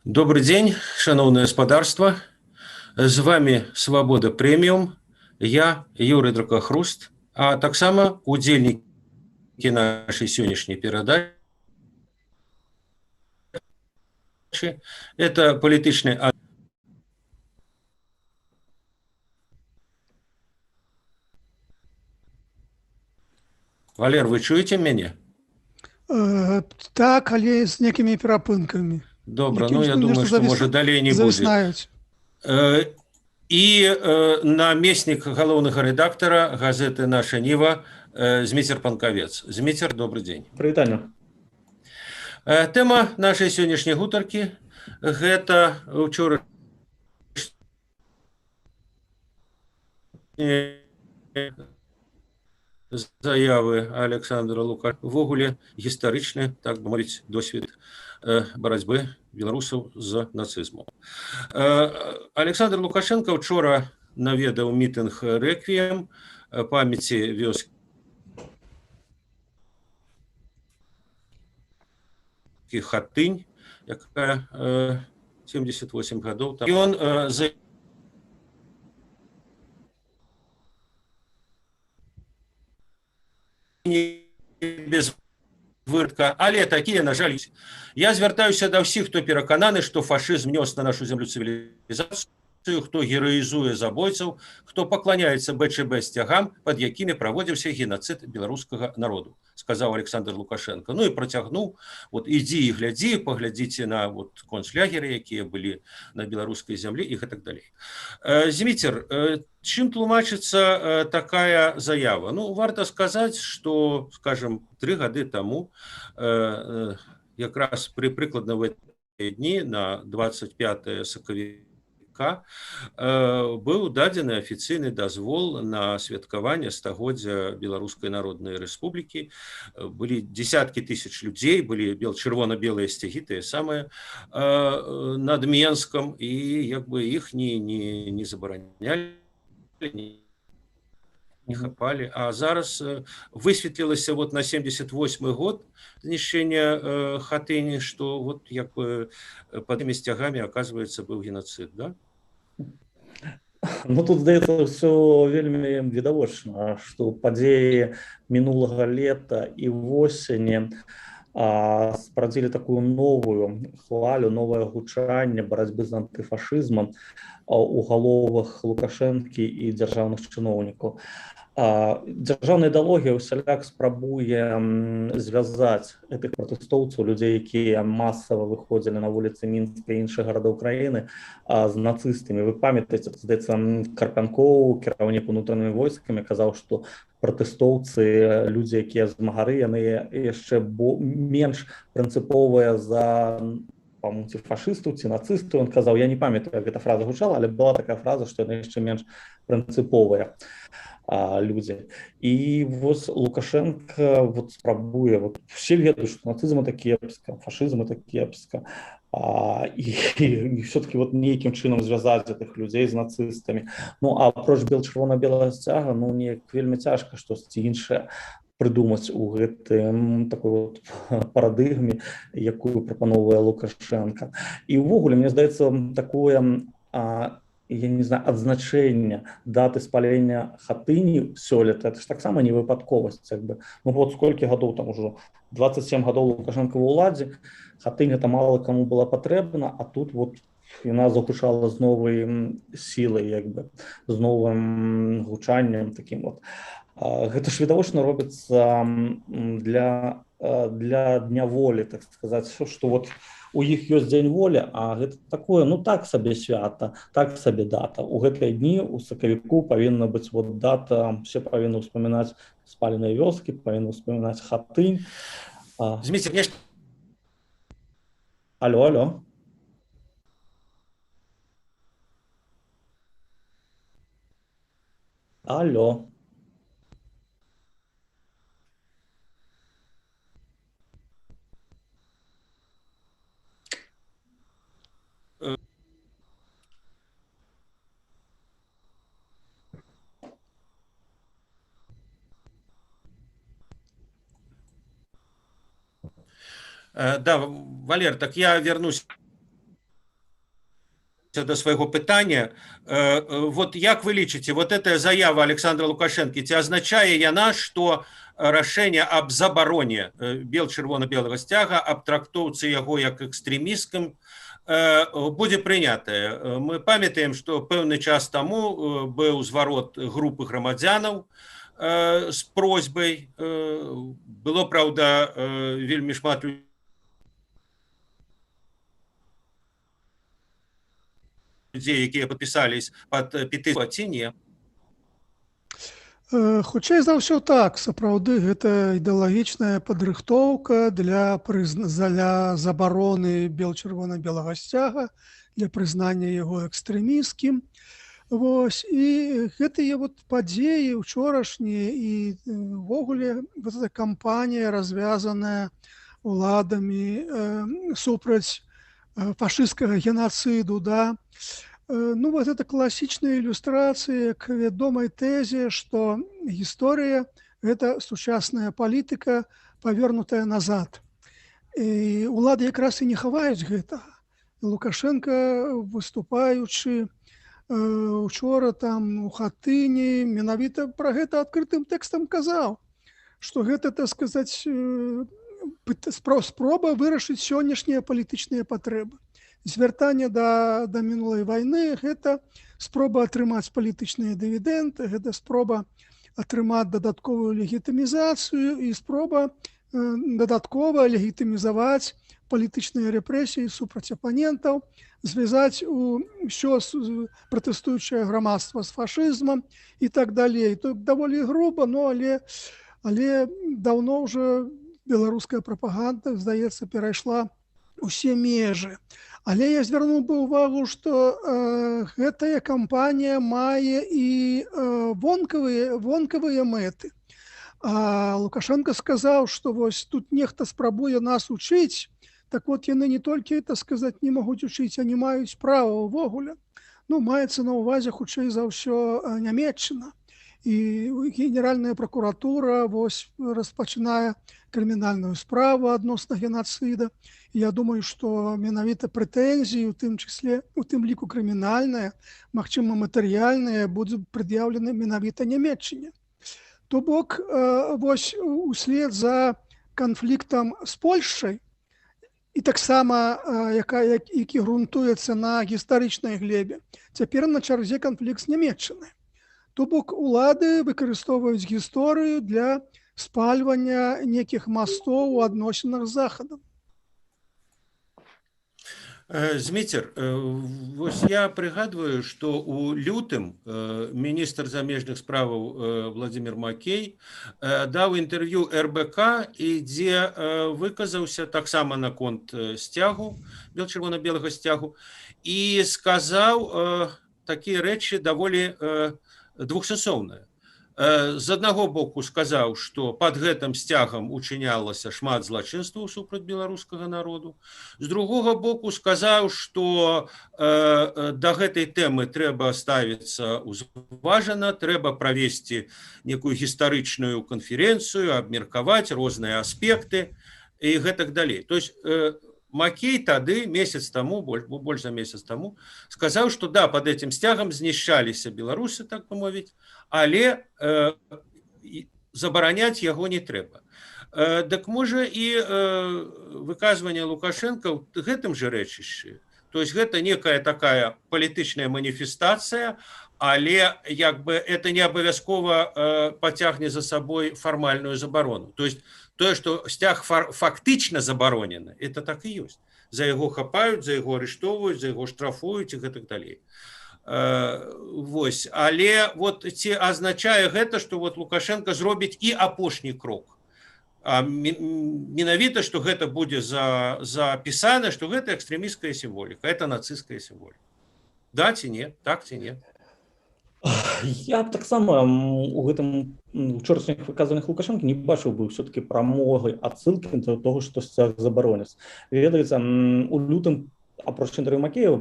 Добры дзень, шаноўнае спадарства. З вами Свабода Прэміум. Я Юрый Дракахруст, а таксама удзельнікі нашай сённяшняй перадачы. Это палітычны Валер, вы чуеце мяне? Так, але з некімі перапынкамі. Добра, ну я думаю, што можа далей не будзе. І намеснік галоўнага рэдактара газеты «Наша Ніва» Зміцер Панкавец. Зміцер, добры дзень. Прывітанне. Тэма нашай сённяшняй гутаркі гэта учора заявы Александра Лукашенко, увогуле гістарычны, так бы мовіць, досвед барацьбы беларусаў з нацызмом. Александр Лукашенко учора наведаў мітынг рэквіем памяці вёскі Хатынь, якая 78 гадоў там. І он без выртка, але такія, на жаль, я звяртаюся да ўсіх, хто перакананы, што фашызм нёс на нашу зямлю цывілізацыю, хто гераізуе забойцаў, хто пакланяецца БЧБ сцягам, пад якімі праводзіўся генацыд беларускага народу, сказаў Александр Лукашенко. Ну і працягнуў: вот ідзі і глядзі, паглядзіце на вот концлягеры, якія былі на беларускай зямлі і гэтак далей. Зміцер, чым тлумачыцца такая заява? Ну, варта сказаць, што, скажем, 3 гады таму, якраз прыкладна в гэтыя дні, на 25 сакавіка, быў дадзены афіцыйны дазвол на святкаванне стагоддзя Беларускай Народнай Рэспублікі. Былі десяткі тысяч людзей, былі чырвона-белыя сцягі, тыя самыя, над Менскам, і як бы іх не забаранялі, не хапалі. А зараз высветлілася вот на 78 год знішчэння Хатыні, што вот як бы под тымі сцягамі, оказывается, быў геноцид, да? Ну, тут, здаецца, ўсё вельмі відавочна, што падзеі мінулага лета і восені спрадзілі такую новую хвалю, новае гучанне барацьбы з антыфашызмам у галовах Лукашэнкі і дзяржаўных чыноўнікаў. Дзяржаўная ідэалогія ўсяляк спрабуе звязаць гэтых пратэстоўцаў, людзей, якія масава выходзілі на вуліцы Мінска і іншых гарадоў краіны, з нацыстамі. Вы памятаеце, здаецца, Карпянкоў, кіраўнік унутранымі войскамі, казаў, што пратэстоўцы, людзі, якія змагары, яны яшчэ менш прынцыповыя за, по-моему, ці фашыстаў, ці нацыстаў, он казаў, я не памятаю, як гэта фраза гучала, але была такая фраза, што яны яшчэ менш прынцыповыя людзі. І вось Лукашенко вот спрабуе, вот все ведаюць, што нацызм это кепска, фашызм это кепска, і все-таки вот нейкім чынам звязаць гэтых людзей з нацыстамі. Ну, а апроч бел-чырвона-белага сцяга, ну, неяк вельмі цяжка штосьці іншае прыдумаць у гэтым такой вот парадыгме, якую прапаноўвае Лукашенко. І ўвогуле, мне здаецца, такое, я не знаю, адзначэнне даты спалення Хатыні сёлета, это ж таксама не выпадковасць, як бы. Ну вот сколькі гадоў там ужо, 27 гадоў Лукашенко ва ўладзе, Хатынь это мала каму была патрэбна, а тут вот яна загучала з новай сілай, як бы, з новым гучаннем такім вот. Гэта ж відавочна робіцца для дня волі, так сказаць, што вот у іх ёсць дзень волі, а гэта такое, ну, так сабе свята, так сабе дата. У гэтыя дні у сакавіку павінна быць вот дата, все павінны ўспамінаць спаленыя вёскі, павінны ўспамінаць Хатынь. Зміцер, нешта... Алло, алло. Алло. Да, Валер, так я вернусь Да свайго пытання. Вот як вы лічыце, вот эта заява Александра Лукашэнкі, ці азначае яна, што рашэнне аб забароне бел-чырвона-белага сцяга, аб трактоўцы яго як экстрэмісцкім, будзе прынятае? Мы памятаем, што пэўны час таму быў зварот групы грамадзянаў з просьбай, было, праўда, вельмі шмат людзей, якія падпісались пад петыцыю, ці не? Хутчэй за ўсё, так, сапраўды гэта ідэалагічная падрыхтоўка для забароны бел-чырвона-белага сцяга, для прызнання яго экстрэмісцкім. Вось, і гэтыя вот падзеі учорашнія і увогуле вот эта кампанія, развязаная уладамі супраць фашысцкага генацыду, да, ну вот это класічная ілюстрацыя к вядомай тэзе, што гісторыя — гэта сучасная палітыка, павернутая назад. І улады якраз і не хаваюць гэтага. Лукашенко, выступаючы учора там у Хатыні, менавіта пра гэта адкрытым тэкстам казаў, што гэта, так сказаць, спроба вырашыць сённяшнія палітычныя патрэбы. Звяртанне да мінулай вайны — гэта спроба атрымаць палітычныя дывідэнды, гэта спроба атрымаць дадатковую легітымізацыю і спроба дадаткова легітымізаваць палітычныя рэпрэсіі супраць апанентаў, звязаць ўсё пратэстуючае грамадства з фашызмам і так далей. То даволі груба, но але даўно ўжо беларуская прапаганда, здаецца, перайшла усе межы. Але я звярнуў бы ўвагу, што гэтая кампанія мае і вонкавыя мэты. А Лукашенко сказаў, што вось тут нехта спрабуе нас учыць, так вот яны не толькі, так сказаць, не могуць учыць, а не маюць права ўвогуле. Ну, маецца на ўвазе, хутчэй за ўсё, Нямеччына. І генеральная пракуратура вось распачынае крымінальную справу адносна генацыда. І я думаю, што менавіта прэтэнзіі, у тым числе, у тым ліку крымінальныя, магчыма, матэрыяльныя, будуць прад'яўлены менавіта Нямеччыне. То бок вось услед за канфліктам з Польшчай і таксама які грунтуецца на гістарычнай глебе, цяпер на чарзе канфлікт з Нямеччынай. То бок улады выкарыстоўваюць гісторыю для спальвання некіх мастоў у адносінах з Захадам. Зміцер, вось я прыгадваю, што ў лютым міністр замежных справаў Владимир Макей даў інтэрв'ю РБК і дзе выказаўся таксама наконт сцягу, бел-чырвона-белага сцягу, і сказаў такія рэчы даволі двухсэнсоўныя. З аднаго боку сказаў, што пад гэтым сцягам учынялася шмат злачынстваў супраць беларускага народу. З другога боку сказаў, што да гэтай тэмы трэба ставіцца узважана, трэба правесці некую гістарычную канферэнцыю, абмеркаваць розныя аспекты і гэтак далей. То есть Макей тады, месяц таму, больш за месяц таму, сказаў, што да, пад этим сцягам знішчаліся беларусы, так бы мовіць, але забараняць яго не трэба. Дык можа, і выказванне Лукашенко ў гэтым жа рэчышчы? То есть гэта некая такая палітычная маніфестацыя, але як бы это не абавязкова пацягне за сабой фармальную забарону. То есть тое, што сцяг фактычна забаронены, это так і ёсць. За яго хапаюць, за яго арыштоўваюць, за яго штрафуюць і гэтак далей. Вось, але вот ці азначае гэта, што вот Лукашенко зробіць і апошні крок? А менавіта, што гэта будзе запісана, што гэта экстрэмісцкая сімволіка, это нацысцкая сімволіка. Да ці не, так ці не? Я б таксама у гэтым учорашніх выказваннях Лукашэнкі не бачыў бы ўсё-таки прамогай адсылкі да того, што сцяг забароняць. Ведаеце, у лютым Апроч інтэрв'ю Макеева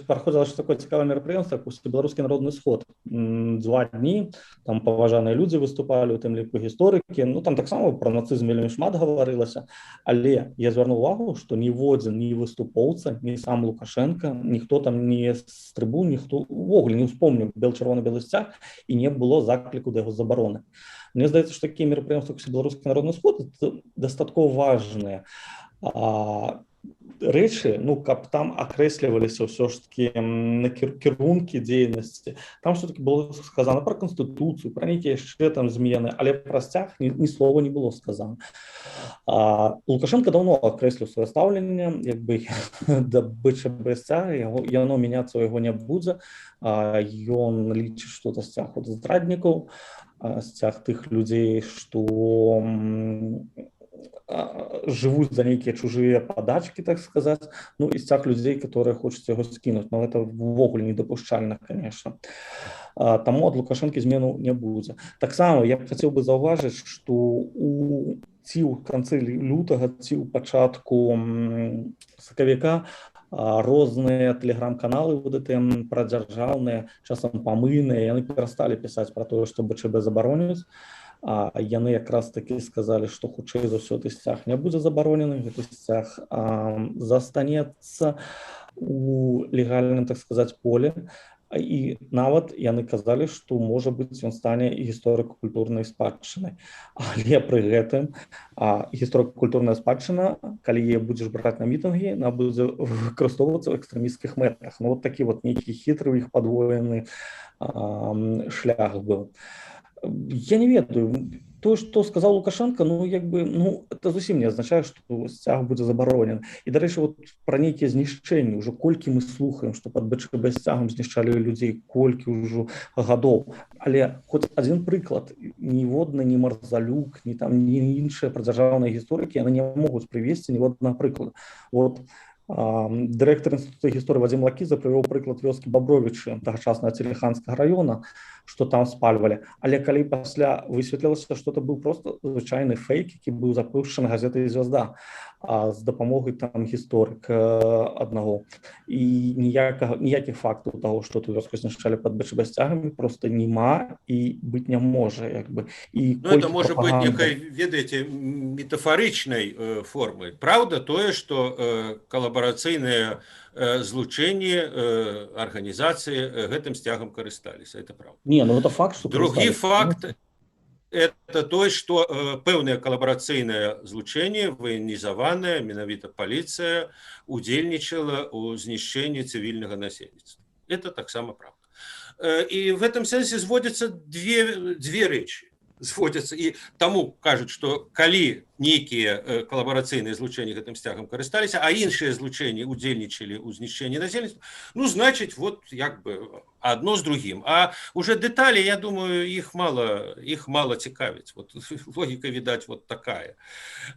праходзіла ж такое цікавае мерапрыемства, як Усебеларускі народны сход. 2 дні там паважаныя людзі выступалі, у тым ліку гісторыкі. Ну, там таксама пра нацызм вельмі шмат гаварылася, але я звярнуў увагу, што ніводзін ні выступоўца, ні сам Лукашенко, ніхто там не з трыбун, ніхто увогуле не ўспомніў бел чырвона-белы сцяг, і не было закліку да яго забароны. Мне здаецца, што такія мерапрыемствы, як Усебеларускі народны сход, дастаткова важныя рэчы, ну, каб там акрэсліваліся ўсё ж таки на кірункі дзейнасці. Там все-таки было сказано про канстытуцыю, про нейкія яшчэ там змены, але пра сцяг ні слова не было сказано. Лукашенко давно акрэсліў сваё стаўленне як бы да БЧБ сцяга, яго, яно мяняцца ў яго не будзе. Ён лічыць, што это сцяг от здраднікаў, сцяг тых людзей, што жывуць за нейкія чужыя падачкі, так сказаць, ну і сцяг людзей, которые хочуць яго скінуць. Но это увогуле недапушчальна, конечно. Таму ад Лукашэнкі змену не будзе. Таксама я б хацеў бы заўважыць, што у ці ў канцы лютага, ці ў пачатку сакавіка розныя тэлеграм-каналы вот это прадзяржаўныя, часам памыйныя, яны перасталі пісаць пра тое, што БЧБ забароняць. Яны якраз таки сказалі, што хутчэй за ўсё гэты сцяг не будзе забаронены, гэты сцяг застанецца у легальным, так сказать, поле, і нават яны казалі, што, можа быць, ён стане гісторыка-культурнай спадчынай. Але пры гэтым гісторыка-культурная спадчына, калі яе будзеш браць на мітынгі, она будзе выкарыстоўвацца ў экстрэмісцкіх мэтах. Ну, вот такі вот нейкі хітры у іх падвоены шлях быў. Я не ведаю, то, что сказал Лукашенко, ну, як бы, ну, это зусім не азначае, што сцяг будзе забаронен. І, дарэчы, вот пра нейкія знішчэнні, ўжо колькі мы слухаем, што пад БЧБ сцягам знішчалі людзей, колькі ўжо гадоў, але хоць адзін прыклад ніводны ні Марзалюк, ні там ні іншыя прадзяржаўныя гісторыкі, яны не могуць прывесці ніводнага прыклада. Вот дырэктар інстытута гісторыі Вадзім Лакіза прывёў прыклад вёскі Бабровічы тагачаснага Телеханскага района, что там спальвалі, але калі пасля высветлілася, что это быў просто звычайны фейк, які быў запушчаны газетай «Звязда» з дапамогай там гісторык аднаго, і ніякіх фактаў таго, што ту вёску знішчалі пад БЧБ сцягамі, просто няма і быць не можа, як бы. І, ну, это можа быть некай, ведаеце, метафарычнай формы. Праўда тое, что калабарацыйныя злучэнні, арганізацыі гэтым сцягам карысталіся, это правда. Не, ну это факт, что Другі факт — это той, что пэўнае калабарацыйнае злучэнне, ваенізаваная, менавіта паліцыя, удзельнічала ў знішчэнні цывільнага насельніцтва. Это таксама правда. І в этом сэнсе зводзяцца две рэчы, зводзяцца, і таму кажуць, что калі нейкія калабарацыйныя злучэнні гэтым сцягам карысталіся, а іншыя злучэнні удзельнічалі ў знішчэнні насельніцтва, ну, значит, вот як бы одно с другим. А уже детали, я думаю, их мало цікавіць. Вот логика, видать, вот такая.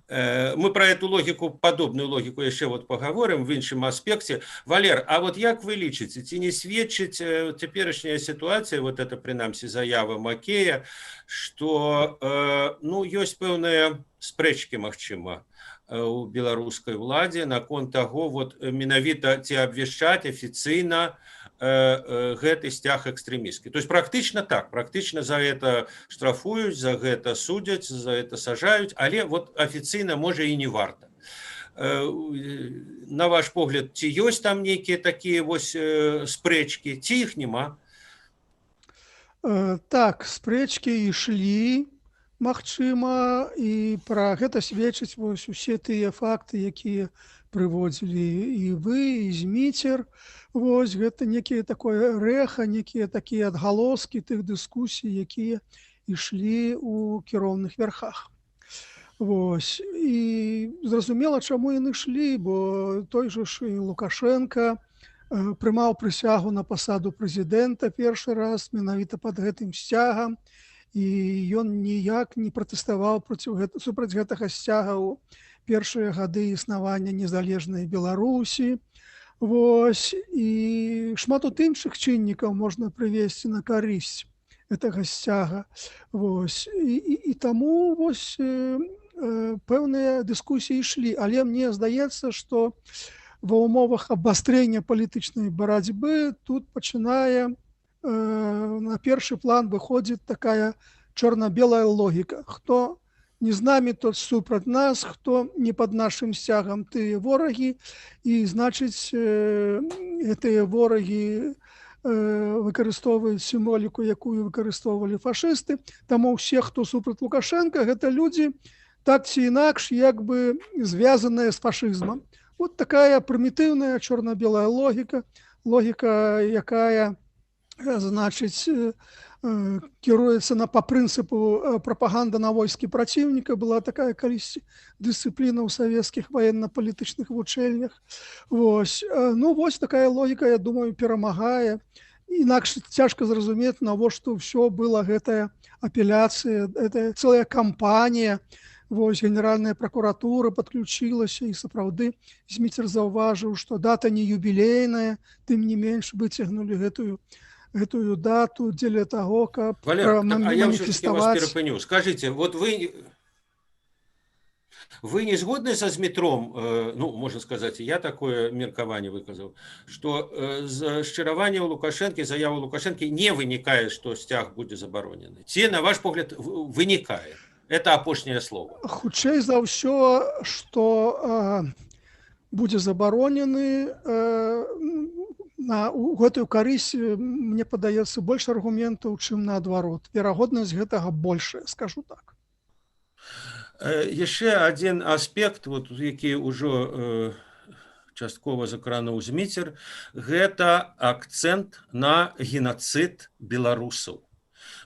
Мы про эту логику, подобную логику яшчэ вот поговорим в іншым аспекце. Валер, а вот як вы лічыце, ці не сведчыць цяперашняя ситуация, вот это, прынамсі, заява Макея, что ну, ёсць пэўная спрэчкі, магчыма, у беларускай уладзе наконт таго, вот менавіта ці абвяшчаць афіцыйна гэты сцяг экстрэмісцкі? То есть практычна так, практычна за это штрафуюць, за гэта судзяць, за это сажаюць, але вот афіцыйна, можа, і не варта. На ваш погляд, ці ёсць там нейкія такія вось спрэчкі, ці іх няма? Так, спрэчкі ішлі, магчыма, і пра гэта сведчаць вось усе тыя факты, якія прыводзілі і вы, і Зміцер. Вось гэта некія такое рэха, некія такія адгалоскі тых дыскусій, якія ішлі ў кіроўных вярхах. Вось. І зразумела, чаму яны ішлі, бо той жа ж і Лукашенко прымаў прысягу на пасаду прэзідэнта першы раз менавіта пад гэтым сцягам, і ён ніяк не пратэставаў супраць гэтага сцяга ў першыя гады існавання незалежнай Беларусі. Вось. І шмат тут іншых чыннікаў можна прывесці на карысць гэтага сцяга. Вось. І таму вось пэўныя дыскусіі ішлі, але мне здаецца, што ва ўмовах абвастрэння палітычнай барацьбы тут пачынае на першы план выходзіць такая чорна-белая логіка: хто не з намі, тот супраць нас, хто не пад нашым сцягам, тыя ворагі. І, значыць, гэтыя ворагі выкарыстоўваюць сімволіку, якую выкарыстоўвалі фашысты. Таму ўсе, хто супраць Лукашенко, гэта людзі так ці інакш як бы звязаныя з фашызмам. Вот такая прымітыўная чорна-белая логіка, логіка, якая, значыць, кіруецца на па прынцыпу прапаганда на войскі праціўніка. Была такая калісьці дысцыпліна ў савецкіх ваенна-палітычных вучэльнях. Вось, ну, вось такая логіка, я думаю, перамагае. Інакш цяжка зразумець, навошта ўсё была гэтая апеляцыя, это цэлая кампанія. Вось генеральная пракуратура падключылася, і сапраўды Зміцер заўважыў, што дата не юбілейная, тым не менш выцягнулі гэтую дату дзеля таго, каб Валер, так, а я вас перапыню. Скажите, вот вы не згодны са Змітром, ну, можно сказать, я такое меркаванне выказаў, что з шчыравання ў Лукашэнкі, заяву Лукашэнкі не вынікае, што сцяг будзе забаронены? Ці, на ваш погляд, вынікае? Это апошняе слово. Хутчэй за ўсё, што будзе забаронены. На у гэтую карысць, мне падаецца, больш аргументаў, чым наадварот. Верагоднасць гэтага большая, скажу так. Яшчэ один аспект, вот, які ўжо часткова закрануў Зміцер, гэта акцэнт на генацыд беларусаў.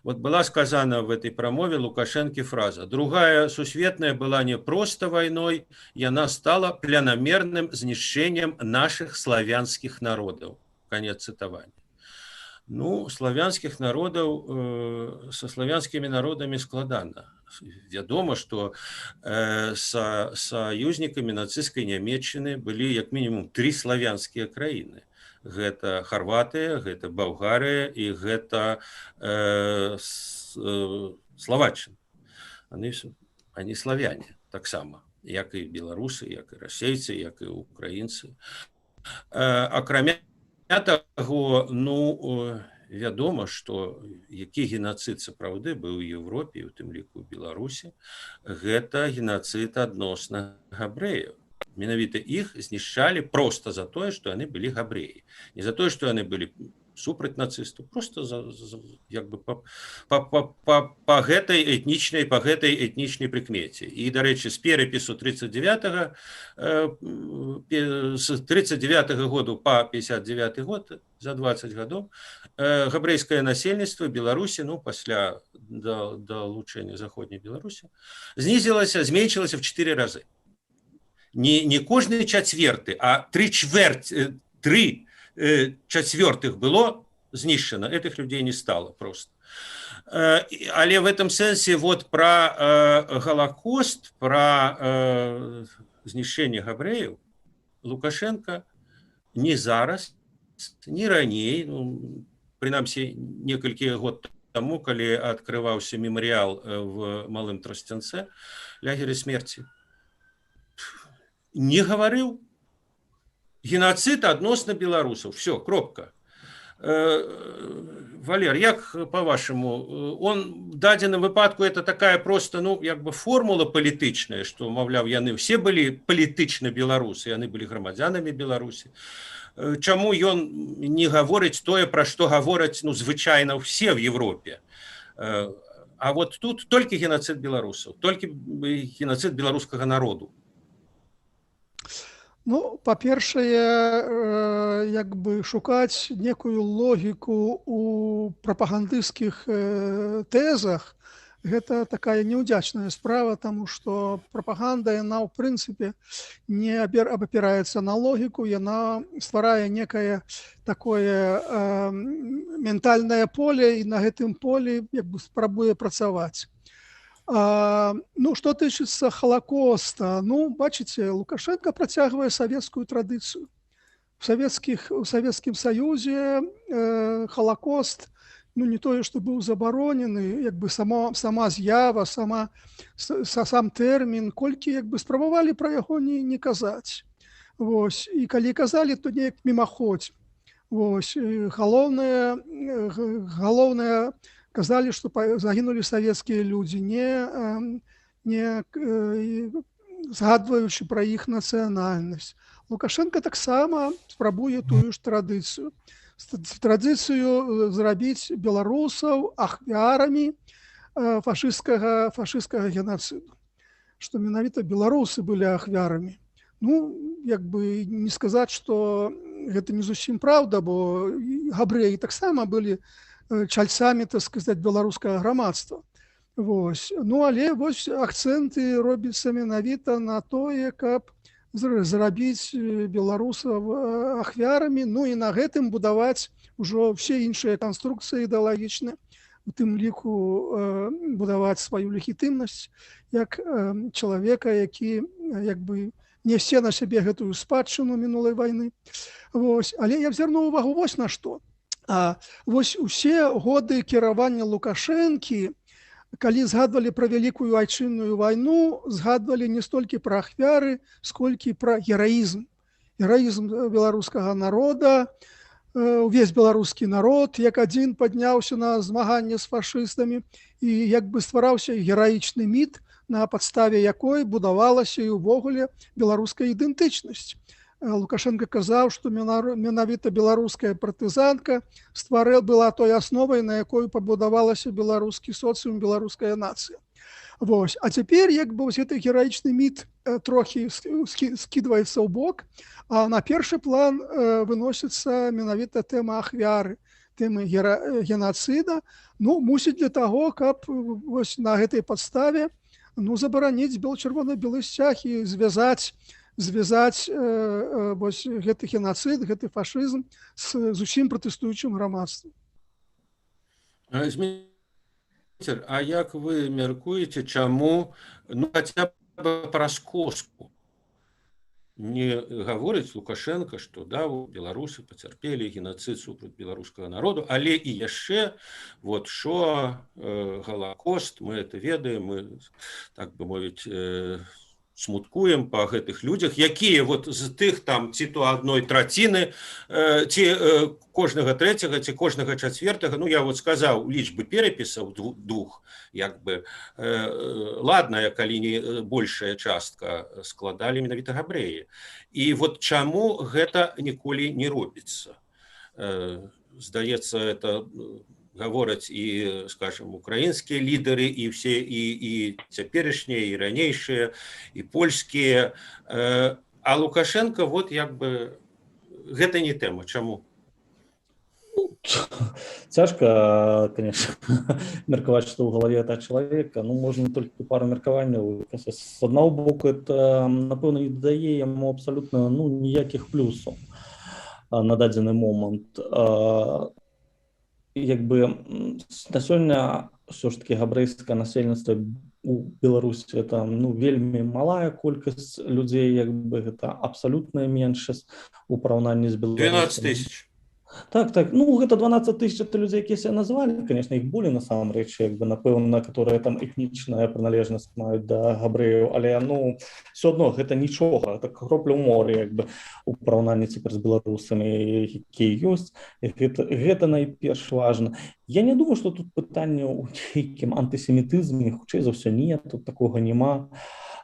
Вот была сказана в этой прамове Лукашэнкі фраза: «Другая сусветная была не просто войной, яна стала планамерным знішчэннем наших славянских народаў». Конец цытавання. Ну, славянскіх народаў, со славянскімі народамі складана. Вядома, што са саюзнікамі нацысцкай Нямеччыны былі як мінімум тры славянскія краіны. Гэта Харватыя, гэта Балгарыя і гэта Словаччына. Они славяне таксама, як і беларусы, як і расейцы, як і украінцы. Акрамя таго, ну, вядома, што які генацыд сапраўды быў у Еўропе, у тым ліку у Беларусі, гэта генацыд адносна габрэяў. Менавіта іх знішчалі просто за тое, што яны былі габрэі, не за тое, што яны былі супраць нацыстаў, просто за як бы па гэтай этнічнай, па гэтай этнічнай прыкмеце. І, дарэчы, з перапісу 39, з 39 -го году па 59 год, за 20 гадоў, габрэйскае насельніцтва Беларусі, ну, пасля далучэння заходняй Беларусі, знізілася, зменшылася в 4 разы. Не кожны чацверты, а тры чвэрць, тры чацвёртых было знішчана, этих людей не стало просто. Але в этом сэнсе вот про Голокост, про знішчэнне габрэяў Лукашенко не зараз, не раней, ну, прынамсі некалькі год таму, калі адкрываўся мемарыял в Малым Трасцянце, лягеры смерці, не гаварыў. Геноцид адносна беларусаў, все, кропка. Валер, як по-вашаму, он в дадзеным выпадку, это такая просто, ну, як бы формула палітычная, что, маўляў, яны все былі палітычна беларусы, яны былі грамадзянамі Беларусі? Чаму ён не гаворыць тое, пра што гавораць, ну, звычайна все в Европе? А вот тут толькі геноцид беларусаў, толькі геноцид беларускага народу. Ну, па-першае, як бы шукаць некую логіку у прапагандысцкіх тэзах — гэта такая неўдзячная справа, таму што прапаганда, яна ў прынцыпе не абапіраецца на логіку, яна стварае некае такое ментальнае поле і на гэтым полі як бы спрабуе працаваць. Ну, што тычыцца Халакоста, ну, бачыце, Лукашенко працягвае савецкую традыцыю. У Савецкім Саюзе Халакост, ну, не тое што быў забаронены, як бы сама з'ява, сам тэрмін, колькі як бы спрабавалі пра яго не казаць. Вось. І калі казалі, то неяк мімаходзь. Вось. Галоўнае казалі, што загінулі савецкія людзі, не згадваючы пра іх нацыянальнасць. Лукашэнка таксама спрабуе тую ж традыцыю. Традыцыю зрабіць беларусаў ахвярамі фашысцкага генацыду. Што менавіта беларусы былі ахвярамі. Ну, як бы не сказаць, што гэта не зусім праўда, бо габрэі таксама былі чальцамі, так сказаць, беларускага грамадства. Вось. Ну, але вось акцэнты робяцца менавіта на тое, каб зрабіць беларусаў ахвярамі, ну і на гэтым будаваць ужо ўсе іншыя канструкцыі ідэалагічныя, у тым ліку будаваць сваю легітымнасць як чалавека, які як бы несе на сябе гэтую спадчыну мінулай вайны. Вось. Але я звярнуў увагу вось на што. Вось усе годы кіравання Лукашэнкі, калі згадвалі пра вялікую айчынную вайну, згадвалі не столькі пра ахвяры, сколькі пра гераізм. Гераізм беларускага народа, увесь беларускі народ як адзін падняўся на змаганне з фашыстамі, і як бы ствараўся гераічны міт, на падставе якой будавалася і ўвогуле беларуская ідэнтычнасць. Лукашэнка казаў, што менавіта беларуская партызанка стварэл была той асновай, на якой пабудавалася беларускі соцыум, беларуская нацыя. Вось. А цяпер як бы вось гэты гераічны міт трохі скідваецца ў бок, а на першы план выносіцца менавіта тэма ахвяры, тэмы генацыда, ну, мусіць, для таго, каб вось на гэтай падставе, ну, забараніць бел-чырвона-белы сцяг і звязаць вось гэты генацыд, гэты фашызм з усім пратэстуючым грамадствам. Зміцер, а як вы мяркуеце, чаму, ну, хаця бы праз коску не гаворыць Лукашэнка, што да, беларусы пацярпелі генацыд супраць беларускага народу, але і яшчэ вот шо галакост, мы это ведаем, мы, так бы мовіць, смуткуем па гэтых людзях, якія вот з тых там ці то адной траціны, ці кожнага трэцяга, ці кожнага чацвертага, ну, я вот сказаў лічбы перапісаў двух, як бы ладная, калі не большая частка, складалі менавіта габрэі. І вот чаму гэта ніколі не робіцца? Здаецца, это гавораць і, скажем, украінскія лідары, і все, і цяперашнія, і ранейшыя, і польскія, а Лукашэнка вот як бы гэта не тэма. Чаму? Ну, цяжка, конечно, меркаваць, што ў галаве этого чалавека. Ну, можна толькі пару меркаванняў. З аднаго боку, это, напэўна, не дадае яму абсалютна, ну, ніякіх плюсаў на дадзены момант. Як бы на сёння ўсё ж таки габрэйскае насельніцтва у Беларусі это, ну, вельмі малая колькасць людзей, як бы гэта абсалютная меншасць у параўнанні з 12 беларусамі. тысяч. Так, ну, гэта 12 тысяч, это людзей, якія себя назвалі, конечно, іх болей насамрэч, як бы, напэўна, которые там этнічная прыналежнасць маюць да габрэяў, але, ну, все адно гэта нічога, это кропля ў моры, як бы, у параўнанні цяпер з беларусамі, якія ёсць. І гэта найперш важна. Я не думаю, что тут пытанне ў нейкім антысемітызме, хутчэй за ўсё, не, тут такога няма.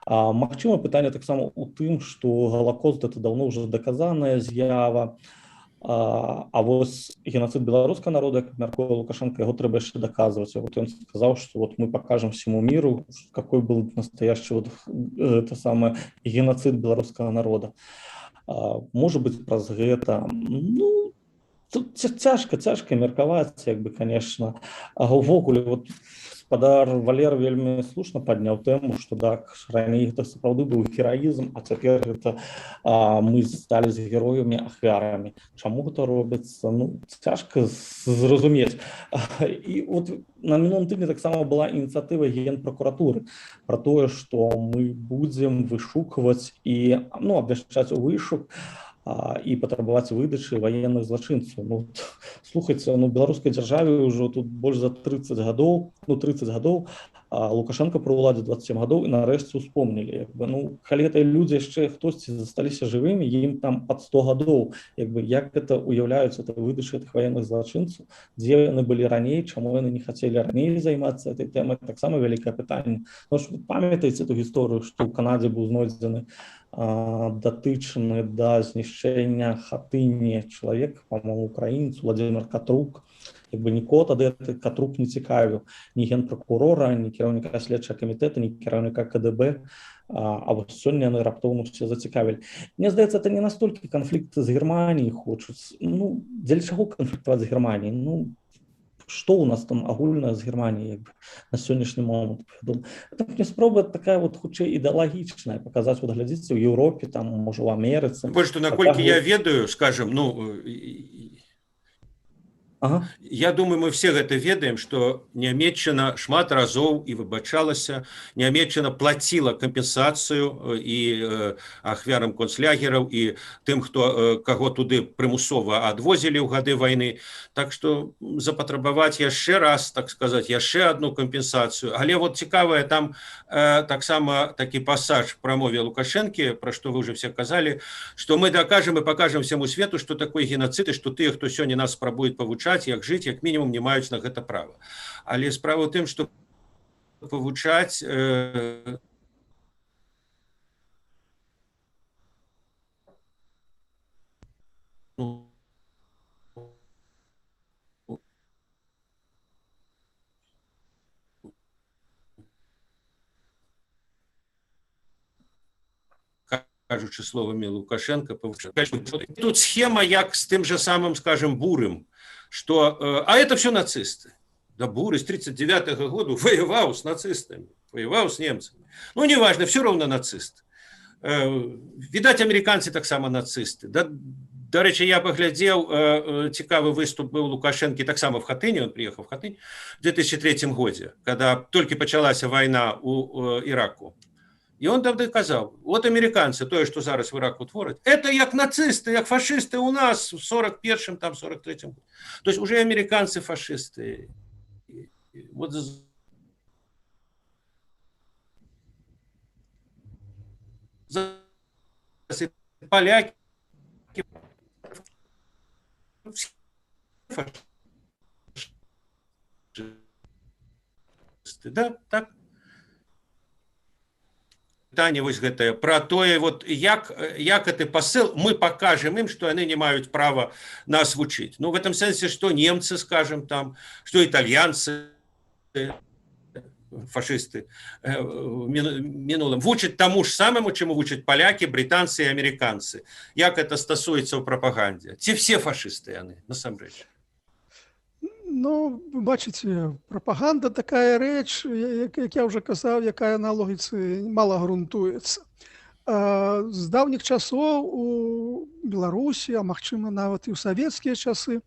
Магчыма, пытанне таксама у тым, што галакост — это даўно ўжо даказаная з'ява, а вось генацыд беларускага народа, як мяркуе Лукашэнка, яго трэба яшчэ даказваць. Вот ён сказаў, что вот мы покажем всему миру, какой был настоящий вот это самое геноцид беларускага народа. Может быть, праз гэта. Ну, тут цяжка меркаваць, як бы, конечно. А ўвогуле, вот спадар Валер вельмі слушна падняў тэму, што так, раней гэта сапраўды быў гераізм, а цяпер гэта мы сталі з героямі ахвярамі. Чаму гэта робіцца, ну, цяжка зразумець. І вот на мінулым тыдні таксама была ініцыятыва генпракуратуры пра тое, што мы будзем вышукваць і, ну, абвяшчаць у вышук і патрабаваць выдачы ваенных злачынцаў. Ну, слухайце, ну, беларускай дзяржаве ўжо тут больш за 30 гадоў, ну, 30 гадоў, Лукашенко пры ўладзе 27 гадоў, і нарэшце успомнілі. Як бы, ну, калі гэтыя людзі яшчэ хтосьці засталіся жывымі, ім там пад 100 гадоў, як бы, як гэта уяўляюць, это выдачы гэтых ваенных злачынцаў, дзе яны былі раней, чаму яны не хацелі раней займацца этой тэмай, таксама вялікае пытанне. Ну, ж, памятаеце эту гісторыю, што ў Канадзе быў знойдзены датычны да знішчэння Хатыні чалавек, по-моему, украінец Владимир Катрук. Як бы нікого тады гэты Катрук не цікавіў, ні генпракурора, ні кіраўніка следчага камітэта, ні кіраўніка КДБ, а вось сёння яны раптоўна все зацікавілі. Мне здаецца, это не настолькі канфлікт з Германіяй хочуць. Ну, дзеля чаго канфліктаваць з Германіяй? Ну, что у нас там агульна з Германіяй, як бы, на сённяшні момант? Это мне спроба такая вот хутчэй ідэалагічная, паказаць, вот глядзіце, у Еўропе, там, можа, у Амерыцы. Больш, што наколькі я ведаю, скажем, ну, Ага. Я думаю, мы все гэта ведаем, што Нямеччына шмат разоў і выбачалася, Нямеччына плаціла кампенсацыю і ахвярам концлягераў, і тым, хто каго туды прымусова адвозілі ў гады вайны. Так што запатрабаваць яшчэ раз, так сказаць, яшчэ одну кампенсацыю. Але вот цікавая там таксама такі пасаж прамове Лукашэнкі, пра што вы уже все казалі, што мы дакажам і пакажам всяму свету, што такое генацыд, і што тыя, хто сёння нас спрабуюць павучаць, як жыць, як мінімум не маюць на гэта права. Але справа ў тым, што павучаць ну, кажучы словамі Лукашенко, павучаць. Тут схема як з тым же самым, скажем, Бурым, что, а это все нацисты. Да Буры с 39-го года воевал с нацистами, воевал с немцами. Ну, неважно, все равно нацист. Видать, американцы так само нацисты. Да, дарэчы, я паглядзеў, цікавы выступ быў Лукашэнкі таксама в Хатыні, он приехал в Хатынь в 2003 годзе, когда толькі пачалася вайна у Іраку. І он тады казаў, вот американцы, тое, што зараз в Іраку твораць, это як нацисты, як фашисты у нас в 41-м, там, 43-м. То есть уже американцы фашисты. Вот поляки фашисты, да, так? Пытанне вось гэтае пра тое, вот як гэты пасыл мы пакажам ім, што яны не маюць права нас вучыць. Ну, в этом сэнсе, што немцы, скажем, там, што італьянцы, фашисты в мінулым вучаць таму ж самаму, чаму вучаць палякі, брытанцы і амерыканцы. Як это стасуецца ў прапагандзе? Ці все фашисты яны насамрэч? Ну, бачыце, прапаганда такая рэч, як я ўжо казаў, якая на логіцы мала грунтуецца. З даўніх часоў у Беларусі, а магчыма нават і ў савецкія часы,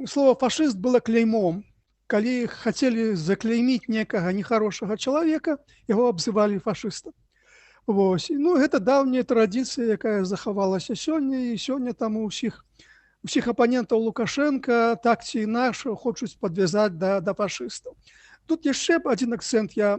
слова фашыст было клеймом. Калі хацелі закляйміць некага нехарошага чалавека, яго абзывалі фашыстам. Вось. Ну, гэта даўняя традыцыя, якая захавалася сёння, і сёння там у ўсіх апанентаў Лукашенко так ці інакш хочуць падвязаць да фашыстаў. Тут яшчэ адзін акцэнт я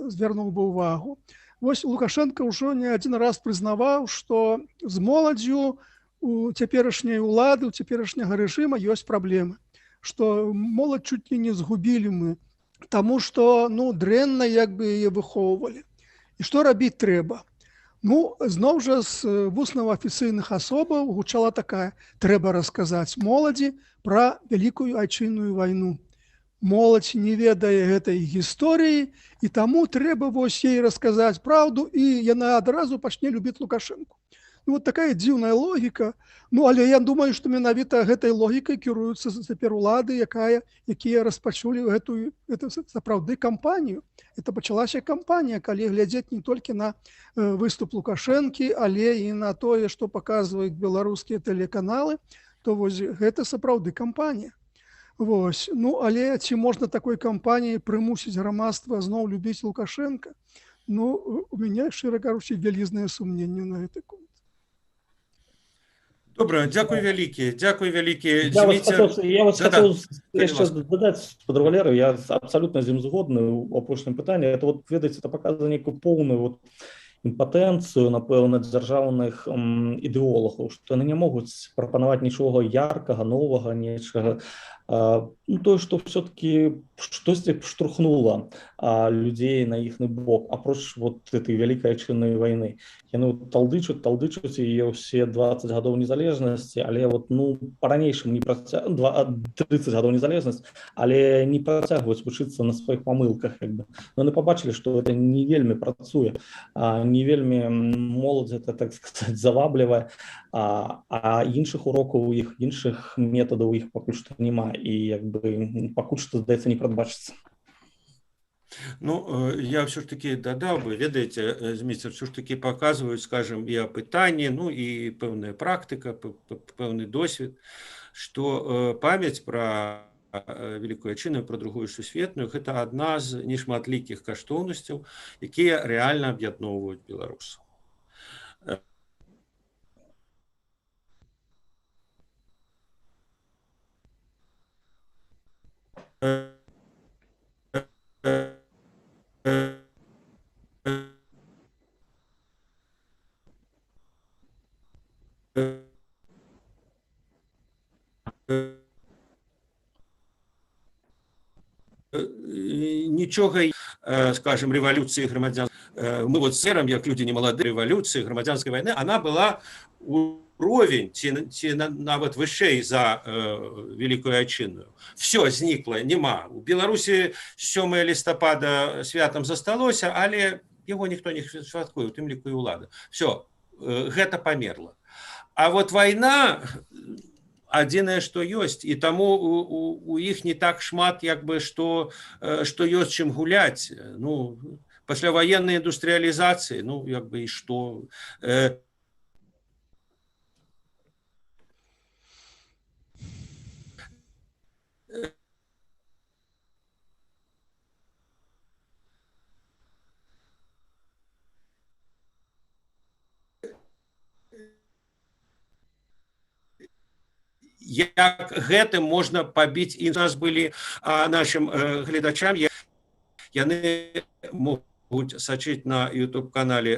звярнуў бы ўвагу. Вось Лукашенко ўжо не адзін раз прызнаваў, што з моладзю у цяперашняй улады, у цяперашняга рэжыма ёсць праблемы, што моладзь чуть ли не згубілі мы, таму што, ну, дрэнна як бы яе выхоўвалі. І што рабіць трэба? Ну, зноў жа з вуснаў афіцыйных асобаў гучала такая: трэба расказаць моладзі пра вялікую айчынную вайну. Моладзь не ведае гэтай гісторыі, і таму трэба вось ей расказаць праўду, і яна адразу пачне любіць Лукашэнку. Ну, вот такая дзіўная логіка. Ну, але я думаю, што менавіта гэтай логікай кіруюцца цяпер улады, якія распачулі гэтую, это сапраўды кампанію. Это пачалася кампанія, калі глядзець не толькі на выступ Лукашэнкі, але і на тое, што паказваюць беларускія тэлеканалы, то вось гэта сапраўды кампанія. Вось. Ну, але ці можна такой кампаніяй прымусіць грамадства зноў любіць Лукашэнка? Ну, у мяне, шчыра кажучы, вялізныя сумненні на гэты конт. Добра, дзякуй вялікі, дзякуй вялікі. Я вас хотел яшчэ дадаць, спадар Валерый, я абсалютна з ім згодны ў апошнім пытанні. Это вот, ведаеце, это паказвае нейкую поўную вот імпатэнцыю, напэўна, дзяржаўных ідэолагаў, што яны не могуць прапанаваць нічога яркага, новага, нечага, ну, тое, што все-таки штосьці штурхнула людзей на іхны бок, апроч вот этой вялікай айчыннай вайны. Яны вот талдычуць, талдычуць яе ўсе 20 гадоў незалежнасці, але вот, ну, па-ранейшаму не 30 гадоў незалежнасць, але не працягваюць вучыцца на сваіх памылках, як бы. Но яны пабачылі, што это не вельмі працуе, не вельмі моладзь это, так сказать, заваблівае, а іншых урокаў у іх, іншых метадаў у іх пакуль што няма, і як бы пакуль што, здаецца, не прадбачыцца. Ну, я все ж таки дадаў бы, ведаеце, Зміцер, все ж таки паказваюць, скажем, і апытанні, ну і пэўная практыка, пэўны досвед, што памяць пра Вялікую Айчынную, пра другую сусветную, гэта адна з нешматлікіх каштоўнасцяў, якія рэальна аб'ядноўваюць беларусаў. Нічога, скажем, рэвалюцыі грамадзян. Мы вот сэрам, як людзі не малады, рэвалюцыі, грамадзянскай вайны, она была уровень ці нават вышэй за Вялікую Айчынную. Все знікла, няма. У Беларусі 7 лістапада святам засталося, але яго ніхто не святкуе, у тым ліку і ўлада. Все, гэта памерла. А вот вайна адзінае, што ёсць, і таму у іх не так шмат, як бы, што ёсць чым гуляць. Ну, пасляваеннай індустрыялізацыі, ну, як бы, і што? Як гэтым можна пабіць, і у нас былі, нашим гледачам, яны могуць сачыць на YouTube-канале